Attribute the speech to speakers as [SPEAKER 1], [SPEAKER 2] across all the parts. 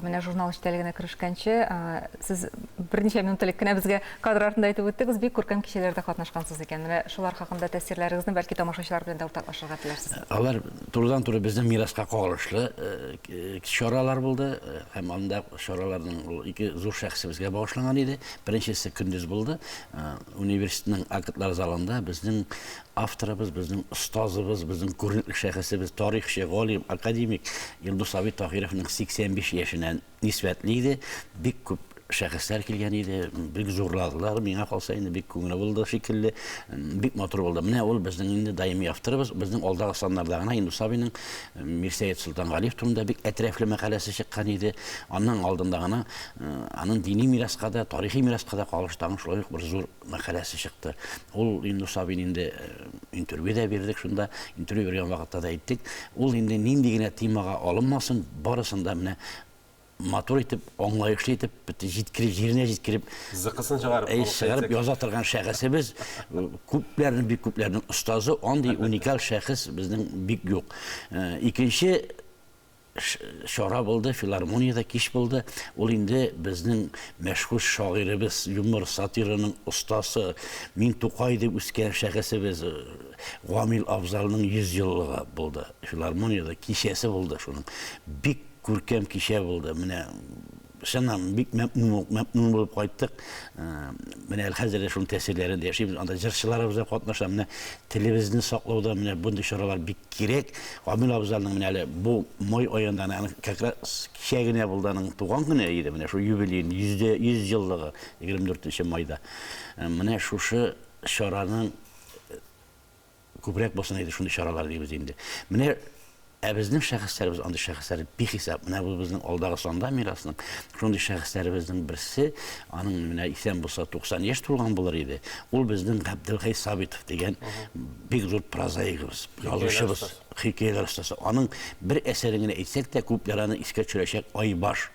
[SPEAKER 1] абый, менә журнал эчтәлегенә керешкәнче, сез берничә минут элек кенә безгә кадр артында әйтеп үттегез, бик күркәм кичәләрдә катнашкансыз икән. Менә шулар хакында тәэсирләрегезне бәлки тамашачылар белән дә уртаклашырга теләрсез.
[SPEAKER 2] Алар турыдан-туры безнең мираска кагылышлы чаралар булды һәм анда чараларның ул ике зур шәхесебезгә багышланган иде. Беренчесе көндез булды. Университетның актлар залында безнең Авторыбыз, безнең остазыбыз, безнең күренекле шәхесебез, тарихчы, галим, академик Илдус абый Таһировның 85 яшенә нисбәтле иде. Бик күп шәхесләр килгән иде, бик зурладылар. Миңа калса инде бик күңеле булды шикелле, бик матур булды. Менә ул безнең инде даими авторыбыз. Безнең алдагы саннарда гына Илдус абыйның Мирсәет Солтангалиев турында бик әтрәфле мәкаләсе чыккан иде. Аннан алдында гына аның дини мираска да, тарихи мираска да кагылыш тагын шулай ук бер зур мәкаләсе чыкты. Ул Илнур абыйны инде интервью да бирдек шунда. Интервью биргән вакытта да әйттек. Ул инде нинди генә темага алынмасын, барысын да менә матур итеп, аңлаешлы итеп, җиткереп, җиренә җиткереп,
[SPEAKER 3] зыкысын чыгарып,
[SPEAKER 2] әй, чыгарып яза торган шәхесебез, күпләрнең, бик күпләрнең остазы, андый уникаль шәхес безнең бик юк. Икенче чара булды, филармониядә кич булды. Ул инде безнең мәшһүр шагыйребез, юмор, сатираның остасы, мин Тукай дип үскән шәхесебез Гамил Афзалның 100 еллыгы булды. Филармониядә кичәсе булды шуның. Бик күркәм кичә булды. Менә чыннан бик мәмнүн, мәмнүн булып кайттык. Менә әле хәзер дә шуның тәэсирләрендә яшибез. Анда җырчыларыбыз да катнаша. Менә телебезне саклауда менә мондый чаралар бик кирәк. Гамил абзалның менә әле бу май аенда аның как раз кичә генә булды аның туган көне иде. Менә шул юбилеен, 100 еллыгы, 24 майда. Менә шушы чараның Күбрәк булсын иде шундый чаралар дибез инде. Менә ә безнең шәхесләребез андый шәхесләр бихисап. Менә бу безнең алдагы санда мирасның шундый шәхесләребезнең берсе, аның менә исән булса 90 яшь тулган булыр иде. Ул безнең Габделхәй Сабитов дигән бик зур прозаигыбыз, язучыбыз, хикәяләр остасы. Аның бер әсәрен генә әйтсәк тә, күпләр аны искә төшерәчәк Айбаш.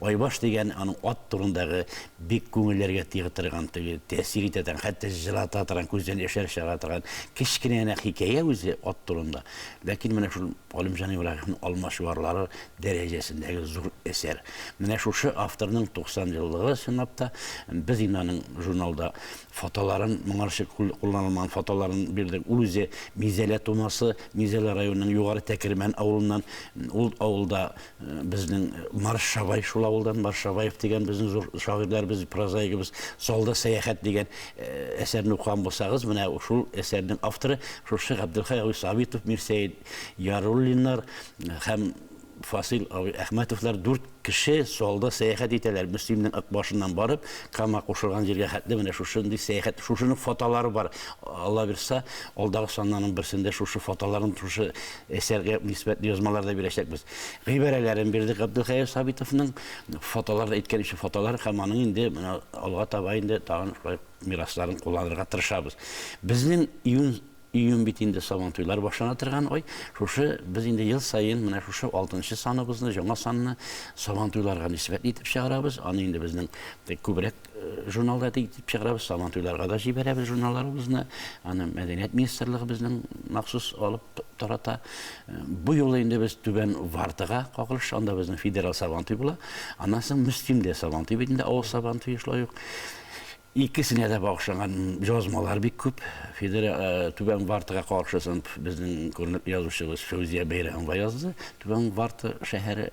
[SPEAKER 2] Айбаш дигән аның ат турындагы бик күңелләргә тиге торган, теге тәэсир итә торган, хәтта җылата торган, күздән яшьләр чыгара торган кечкенә генә хикәя үзе ат турында. Ләкин менә шул Галимҗан Ибраһимовның Алмачуарлары дәрәҗәсендәге зур әсәр. Менә шушы авторның 90 еллыгы чынлап та без инде аның журналда фотоларын, моңарчы кулланылмаган фотоларын бирдек. Ул үзе Минзәлә тумасы, Минзәлә районының Югары Тәкермән авылыннан. Ул авылда Безнең Марс Шабай шул авылдан, Марс Шабаев дигән безнең зур шагыйрьләребез, прозаигыбыз Салда сәяхәт дигән әсәрне укыган булсагыз, менә шул әсәрнең авторы шушы Габделхәй абый Сабитов, Мирсәет Яруллиннар һәм Фасил абый Әхмәтовлар дүрт кеше Салда сәяхәт итәләр. Мөслимнең Ык башыннан барып, Кама кушылган җиргә хәтле менә шушындый сәяхәт, шушының фотолары бар. Алла бирса, алдагы саннарның берсендә шушы фотоларын, шушы Әсәргә нисбәтле язмалар да бирәчәкбез. Гыйбарәләрен бирдек Габделхәй Сабитовның. Фотолар да әйткән өчен фотолар һәм аның инде менә алга таба инде тагын шулай мирасларын кулланырга тырышабыз. Безнең июнь июнь бит инде Сабантуйлар башлана торган ай. Шушы без инде ел саен менә шушы алтынчы саныбызны, яңа санны Сабантуйларга нисбәтле итеп чыгарабыз. Аны инде безнең күбрәк журналда итеп чыгарабыз, Сабантуйларга да җибәрәбез журналларыбызны. Аны Мәдәният министрлыгы безнең махсус алып тарата. Бу юлы инде без Түбән Вартага кагылыш, анда безнең федераль Сабантуй була. Аннан соң Мөслимдә Сабантуй бит инде, авыл Сабантуе шулай ук. Икесенә дә багышланган язмалар бик күп. Федераль Түбән Вартага кагылышлысын безнең күренекле язучыбыз Фәүзия Бәйрәмова язды. Түбән Варта шәһәре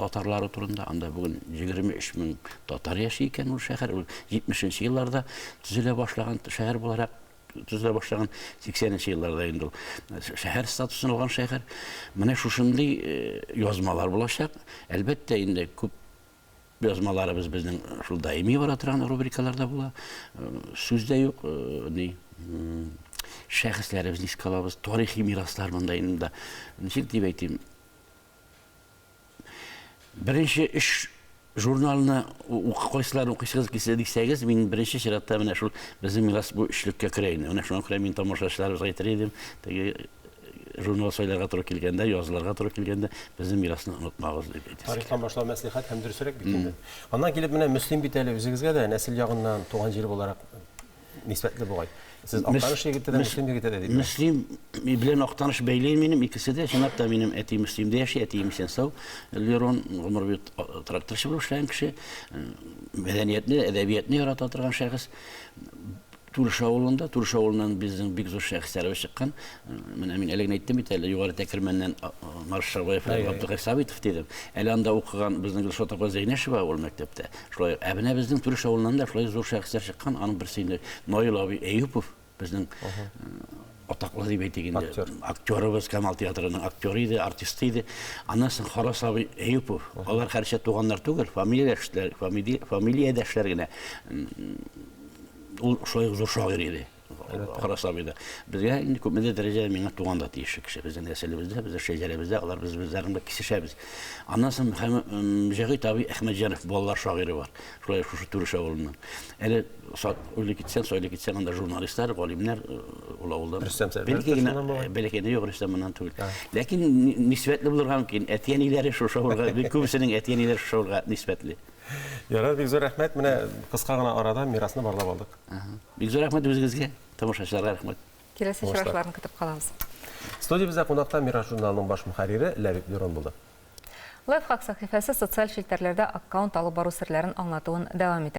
[SPEAKER 2] татарлары турында. Анда бүген 23 мең татар яши икән ул шәһәр. Ул 70 нче елларда төзелә башлаган шәһәр буларак төзелә башлаган 80 нче елларда инде ул шәһәр статусын алган шәһәр. Менә шушындый язмалар булачак. Әлбәттә, инде күп язмаларыбыз безнең шул даими бара торган рубрикаларда була. Сүз дә юк, ни шәхесләребезне искә алабыз, тарихи мираслар монда инде. Ничек дип әйтим? Беренче өч журналны кайсыларын укыйсыгыз килсә дисәгез, мин беренче чиратта менә шул безнең мирас бу өчлеккә керә инде. Менә шуңа күрә мин тамашачыларыбызга әйтер идем, теге журнал сайларга туры килгәндә, язылырга туры килгәндә, безнең мирасны онытмагыз дип әйтәсе.
[SPEAKER 3] Тарихтан башлау мәслихәт һәм дөресрәк бит инде. Аннан килеп менә Мөслим бит әле үзегезгә дә нәсел ягыннан туган җир буларак нисбәтле бугай. Сез Актаныш егете дә, Мөслим егете дә дип.
[SPEAKER 2] Мөслим белән Актаныш бәйле минем икесе дә. Чынлап та минем әти Мөслимдә яши, әтием исән-сау. Лерон гомер буе тракторчы булып эшләгән кеше. Мәдәниятне, әдәбиятны ярата торган шәхес. Түреш авылында, Түреш авылыннан безнең бик зур шәхесләребез чыккан. Менә мин әле генә әйттем бит әле, Югары Тәкермәннән Марс Шарбаев белән Габдулхай Сабитов дидем. Әле анда укыган безнең Гөлшат апа Зәйнәшева ул мәктәптә. Шулай, ә менә безнең Түреш авылыннан да шулай зур шәхесләр чыккан. Аның берсе инде Наил абый Әюпов, безнең атаклы дип әйтик инде. Актер. Актерыбыз, Камал театрының актеры иде, артисты иде. Аннан соң Харас абый Әюпов. Алар хәрчә туганнар түгел, фамилиядәшләр, фамилиядәшләр генә. Ул шулай ук зур шагыйрь иде. Харас абый да. Безгә инде күпмедер дәрәҗәдә миңа туган да тиешле кеше. Безнең нәселебездә, безнең шәҗәрәбездә алар без үзләрен белән кисешәбез. Аннан соң Мөҗәһит абый Әхмәтҗанов балалар шагыйре бар. Шулай ук шушы Түреш авылыннан. Әле уйлый китсәң, сайлый китсәң, анда журналистлар, галимнәр ул авылдан.
[SPEAKER 3] Рөстәм Сәрвәров
[SPEAKER 2] тә шуннан бугай. Бәләкәй генә, юк, Рөстәм моннан түгел. Ләкин нисбәтле булырга мөмкин. Әти-әниләре шушы авылга, бик күбесенең әти-әниләре шушы авылга нисбәтле.
[SPEAKER 3] Ярар, бик зур рәхмәт. Менә кыска гына арада мирасны барлап алдык.
[SPEAKER 2] Бик зур рәхмәт үзегезгә, тамашачыларга рәхмәт.
[SPEAKER 1] Киләсе очрашуларны көтеп калабыз.
[SPEAKER 3] Студиябездә кунакта Мирас журналының баш мөхәррире Ләбиб Лерон булды.
[SPEAKER 1] Лайфхак сәхифәсе социаль челтәрләрдә аккаунт алып бару серләрен аңлатуын дәвам итә.